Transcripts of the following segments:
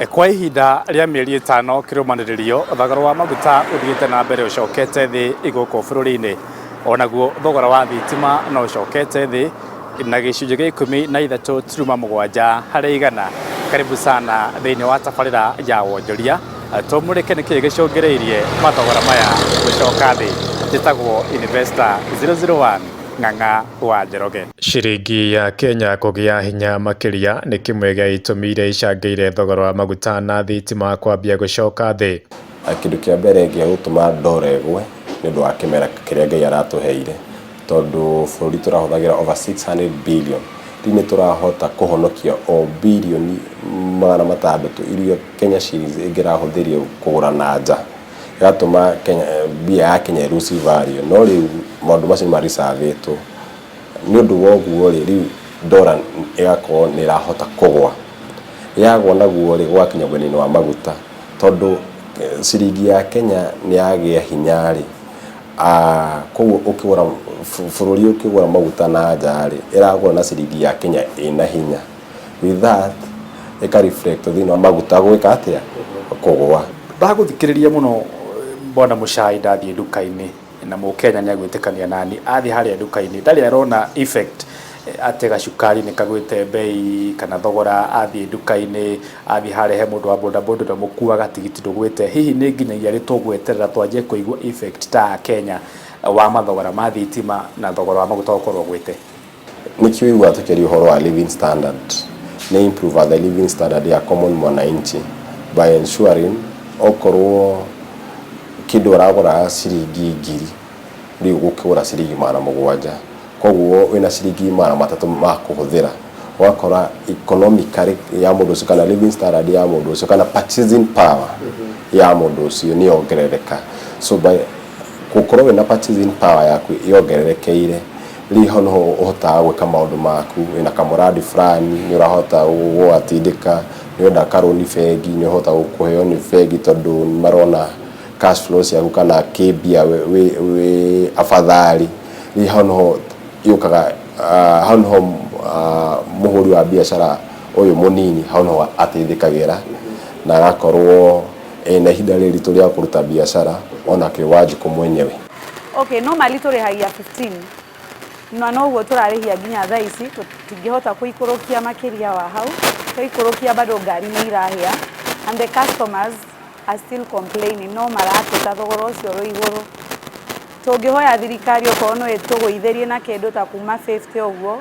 Kwa ihinda rĩa mĩeri ĩtano kĩrũmanĩrĩrio, thogora wa maguta ũthiĩte na mbere ũcokete thĩ gũkũ bũrũri-inĩ. Onaguo thogora wa thitima no ũcokete thĩ na gĩcunjĩ gĩa 13.7 harĩ igana. Karibu sana thĩinĩ wa tabarĩra ya wonjoria tũmũrĩke nĩkĩĩ gĩcũngĩrĩirie mathogora maya gũcoka thĩ. Njĩtagwo Investor 001 Ng'ang'a wa Njoroge. Ciringi ya Kenya kũgĩa hinya makĩria nĩ kĩmwe gĩa itũmi iria icangĩire thogora wa maguta na thitima kwambia gũcoka thĩ. Kĩndũ kĩa mbere gĩa gũtũma ndora ĩgwe nĩ ũndũ wa kĩmera kĩrĩa Ngai aratũheire, tondũ bũrũri tũrahũthagĩra over 600 billion, rĩu nĩ tũrahota kũhonokia o birioni 600 iria Kenya shillings ĩngĩrahũthĩrio kũgũra na nja, ĩgatũma Kenya, mbia ya Kenya ĩ lose value, no rĩu maũndũ macio nĩ ma reserve-ĩtwo. Nĩ ũndũ wa ũguo rĩ, rĩu ndora ĩgakorwo nĩ ĩrahota kũgwa. Yagwa naguo rĩ, gũgakinya mwena-inĩ wa maguta, tondũ ciringi ya Kenya nĩ yagĩa hinya rĩ, koguo ũkĩgũra, bũrũri ũkĩgũra maguta na nja rĩ, ĩragũra na ciringi ya Kenya ĩna hinya. With that, ĩka reflect thĩinĩ wa maguta gwĩka atĩa? Kũgwa. Ndagũthikĩrĩria mũno bwana Mũchai ndathiĩ nduka-inĩ na mũkenya nĩ agwĩtĩkania nani athiĩ harĩa nduka-inĩ ndarĩ arona effect atĩ gacukari nĩ kagwĩte bei kana thogora athiĩ nduka-inĩ athiĩ harĩa he mũndũ wa bodaboda ũrĩa mũkuaga tigiti ndũgwĩte. Hihi nĩ nginyagia rĩ tũgweterera twanjie kũigua effect ta Kenya wa mathogora ma thitima na thogora wa maguta gũkorwo ũgwĩte? Nĩkĩo ũiguaga tũkĩaria ũhoro wa living standard, nĩ improve the living standard ya common mwananchi by ensuring okorwo kĩndũ ũragũraga ciringi 1000, rĩu ũgũkĩgũra ciringi 700, koguo wĩna ciringi 300 ma kũhũthĩra. Ũgakora economically ya mũndũ ũcio kana living standard ya mũndũ ũcio kana purchasing power ya mũndũ ũcio nĩ yongerereka. So by gũkorwo wĩna purchasing power yaku yongererekeire, rĩu hau niho ũhotaga gwĩka maũndũ maku, wĩna kamũrandi fulani nĩ ũrahota gũgatindĩka, nĩ ũrenda karũni bengi nĩ ũhota kũheo nĩ bengi tondũ nĩ marona cash flow ciaku kana kĩmbia wĩ afadhali. Rĩu hau niho yũkaga, hau niho mũhũri wa biacara ũyũ mũnini hau niho ateithĩkagĩra na agakorwo ena ihinda rĩritũ rĩa kũruta biacara onake Wanjikũ mwenyewe. Okay, normally tũrĩhagia 15 na noguo tũrarĩhia nginya thaa ici, tũtingĩhota kũikũrũkia makĩria wa hau. Twaikũrũkia bado ngari nĩ irahĩa and the customers are still complaining, no marateta thogora ũcio wĩ igũrũ. Tũngĩhoya thirikari okorwo no ĩtũgũithĩrie na kĩndũ ta kuma 50 ũguo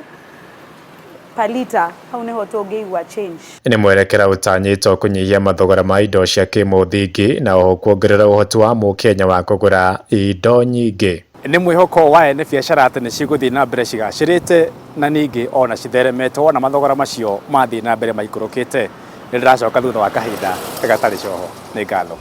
per liter, hau nĩho tũngĩigua change. Nĩ mwerekera ũtanyĩtwo kũnyihia mathogora ma indo cia kĩmũthingi na oho kuongerera ũhoti wa mũkenya wa kũgũra indo nyingĩ. Nĩ mwĩhoko wa ene biacara atĩ nĩ cigũthiĩ na mbere cigacĩrĩte na ningĩ ona citheremete wona mathogora macio mathiĩ na mbere maikũrũkĩte. Nĩ ndĩracoka thutha wa kahinda gatarĩ coho. Nĩ ngatho.